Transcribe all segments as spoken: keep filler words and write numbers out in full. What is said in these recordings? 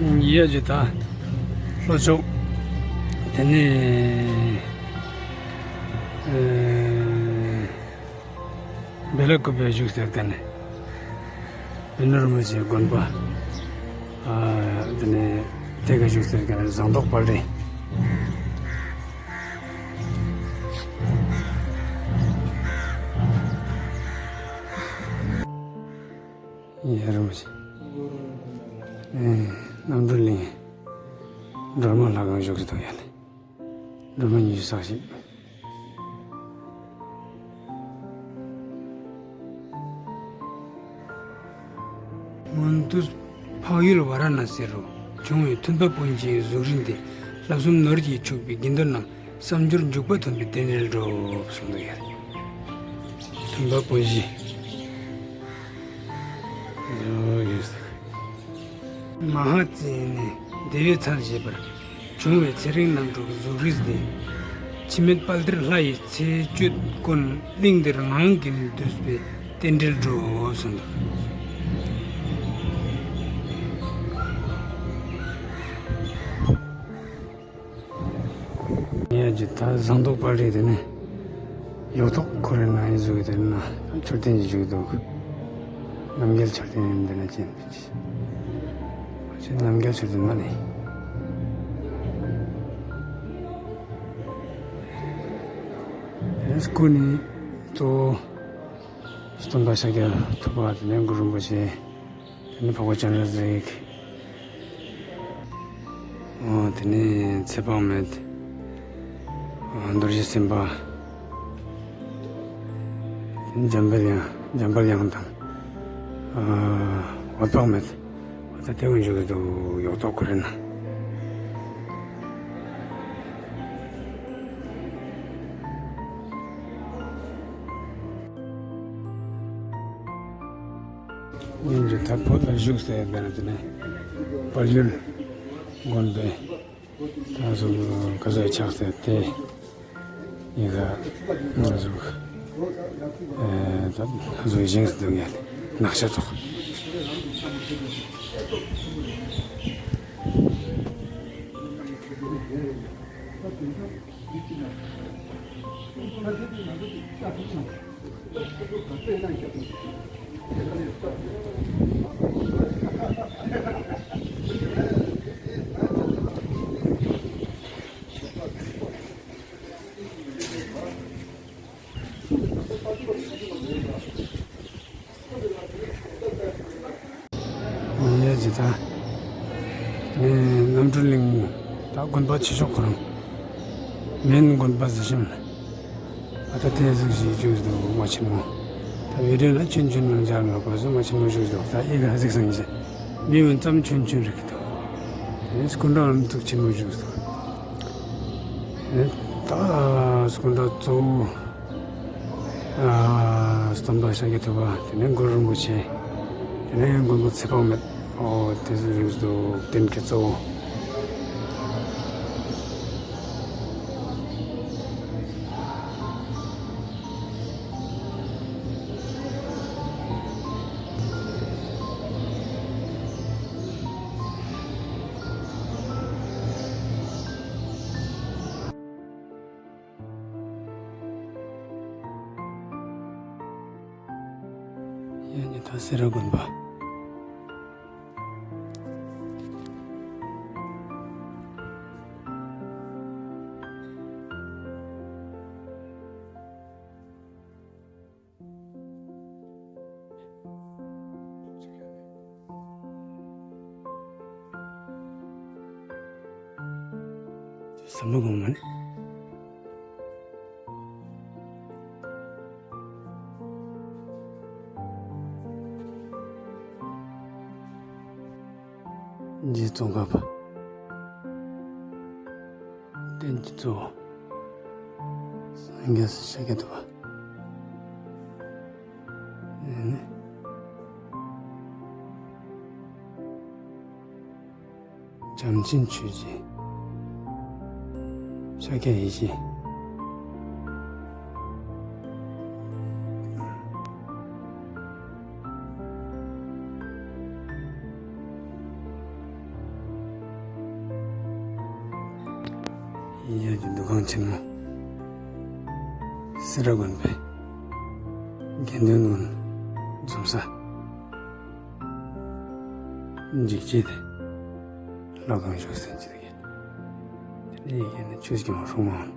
ཡ་ཇི་ད། ལྷོ་ཕྱོགས། དེ་ནས་ཨེ་བེ་ལ་ཀུ་པའི་བཞུགས་ཟེར་ག་ནས། བི་མོ་རིན་པོ་ཆེའི་དགོན་པ། ཨ་དེ་ནས་དེ་ག་བཞུགས་ཟེར་ག་ནས་ཟངས་མདོག་དཔལ་རི། ཡ་རིན་པོ་ཆེ། ཨེ། རྣམ་གྲོལ་གླིང་། སྒྲོལ་མ་ལྷ་ཁང་བཞུགས་ཀྱི་འདུག་ཡ་ནི། སྒྲོལ་མ་ཉི་ཤུ་རྩ་གཅིག། སྔོན་དུ་འཕགས་ཡུལ་ཝཱ་ར་ཎཱ་སི་རུ་བྱུང་བའི་མཐུན་པ་སྤུན་བཞིའི་གཟུགས་རིས་འདི་བསླབ་གསུམ་ནོར་གྱིས་ཕྱུག་པའི་དགེ་འདུན་རྣམས་བསམ་སྦྱོར་འཇུག་པ་ཐོན་པའི་རྟེན་འབྲེལ་འགྲོ་གསུངས་འདུག་ཡ། མཐུན་པ་སྤུན་བཞི། མ་ཧཱ་ཙི་ནས་བདེ་བའི་མཚན་བཞེས་པར་བྱུང་བའི་ཚེ་རིང་རྣམ་གྲོལ་གྱི་གཟུགས་རིས་ཏེ། འཆི་མེད་དཔལ་སྟེར་ལྷ་ཡི་ཚེ་བཅུད་ཀུན་གླིང་འདིར་ངང་གིས་འདུས་པའི་རྟེན་འབྲེལ་འགྲོ་གསུངས་འདུག། ངས་ཀྱི་ད་ཟངས་མདོག་དཔལ་རི་དེ་ནས་ཡོག་ཐོག་ཁོ་རེ་ན་ཡི་བཟོ་གི་དེ་ན་མཆོད་རྟེན་གྱི་བཞུགས་འདུག། རྣམ་རྒྱལ་མཆོད་རྟེན་འདི་ན་ཅན་པའི་ཅི། ཅི་རྣམ་རྒྱལ་མཆོད་རྟེན་མ་ནི། དེ་ནས་སྐུ་ནི་གཙོ་བོ་སྟོན་པ་ཤཱཀྱ་ཐུབ་པ། དེ་ནས་གུ་རུ་རིན་པོ་ཆེ། དེ་ནས་འཕགས་པ་སྤྱན་རས་གཟིགས། ཨོ་དེ་ནས་ཚེ་དཔག་མེད། ཨོ་རྡོ་རྗེ་སེམས་དཔའ། དེ་ནས་འཇམ་དཔལ་དབྱངས། འཇམ་དཔལ་དབྱངས་དང་། ཨ་འོད་དཔག་མེད། ཨོ་ད་དེ་ཀུན་བཞུགས་ཀྱི་འདུག། ཡོག་ཐོག་ཁོ་རེ་ན། ངེད་ཀྱི་ད་བོད་ལ་བཞུགས་ཟེར་བས་ན་དེ་ནས་དཔལ་ཡུལ་དགོན་པའི་ད་སོ་ག་ཟེ་ཆགས་ཟེར་དེ་ཡིན་ས་ང་ཚོ་ཨེ་ད་ང་ཚོ་བཞེངས་སུ་འདུག་ཡ་ནག་ཤ་ཚོགས། ཡ་ཇི་ད། ངས་རྣམ་གྲོལ་གླིང་ད་དགོན་པ་ཆེ་ཤོས་ཁོ་རང་མིན་དགོན་པ་ཟེར་ཞིང་། ཨ་ད་དེ་ཟིག་ཞིག་བཅུག་འདུག་མ་ཆེན་མོ། ད་བི་ཌིའོ་ལ་ཆུན་ཆུན་མང་སྦྱར་མ་དགོས་སོ་མ་ཆེན་མོ་བཅུག་འདུག། ད་ཨི་ག་ཟིག་སང་ཞེ་མི་འོན་ཙམ་ཆུན་ཆུན་རིག་གི་འདུག། དེ་ནས་སྐུ་འདྲ་ལམ་ཐུག་ཆེན་མོ་བཅུག་འདུག། ད་སྐུ་འདྲ་གཙོ་བོ། ཨ་སྟོན་པ་ཤཱཀྱ་ཐུབ་པ། དེ་ནས་གུ་རུ་རིན་པོ་ཆེ། དེ་ནས་མགོན་པོ་ཚེ་དཔག་མེད། ཨོ་དེ་ཚོ་བཞུགས་འདུག། རྟེན་གྱི་གཙོ་བོ། ཡ་ནི་ད་སེ་ར་དགོན་པ། ཟམ་པ་སྒང་མ་ནི། རྗེ་ཙོང་ཁ་པ། རྟེན་གྱི་གཙོ་བོ། སངས་རྒྱས་སུ་ཤཱཀྱ་ཐུབ་པ། ཨེ་ནི། བྱམས་ཆེན་ཆོས་རྗེ། ཤཱཀྱ་ཡེ་ཤེས། ཡ་གི་འདུ་ཁང་ཆེན་མོ། སེ་ར་དགོན་པའི་དགེ་འདུན་དགོན་འཛོམས་ས། འཇིགས་བྱེད་དེ། ལྷོ་ཁང་བཞུགས་ཟིན་གྱི་དེ་གི། དེ་ནས་ཡི་གེ་ནི་ཆོས་ཀྱི་ངོ་སྲུང་མང་།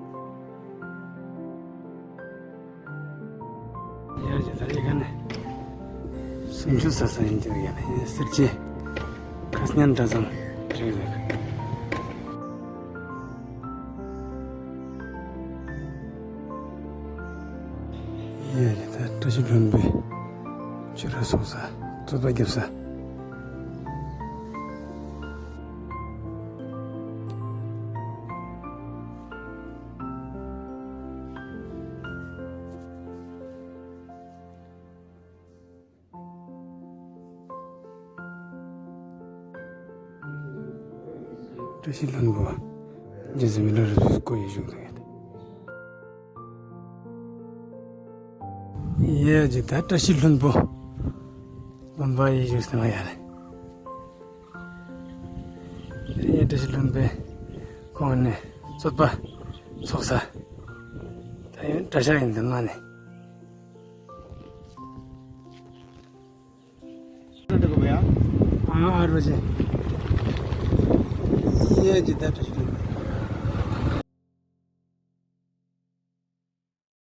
ཡར་གྱི་ད་ཡི་གེ་ནི་སུམ་ཅུ་ས་ས་ཡིན་གྱི་དེ་གི་ནི་སེར་བྱེས་ཁ་སྙན་གྲྭ་ཚང་རེད་འདུག། ཡ་ད་བཀྲ་ཤིས་ལྷུན་པོའི་ཆོས་ར་གསུང་ས། རྩོད་པ་རྒྱབ་ས། བཀྲ་ཤིས་ལྷུན་པོ་རྗེ་བཙུན་མི་ལ་རས་པའི་སྐུ་ཡི་བཞུགས་འདུག། ཡ་ཇི་ད་བཀྲ་ཤིས་ལྷུན་པོ་དགོན་པ་ཡི་བཞུགས་ཟིན་ཡ་རེད། ཡ་བཀྲ་ཤིས་ལྷུན་པོའི་ཁོང་ནས་རྩོད་པ་ཚོགས་ས། ད་ཡང་གྲྭ་ཤག་ཡིན་འདི་མ་ནས། ཨ་ཨ་རོ་ཅེ། ཡ་ཇི་ད་བཀྲ་ཤིས་ལྷུན་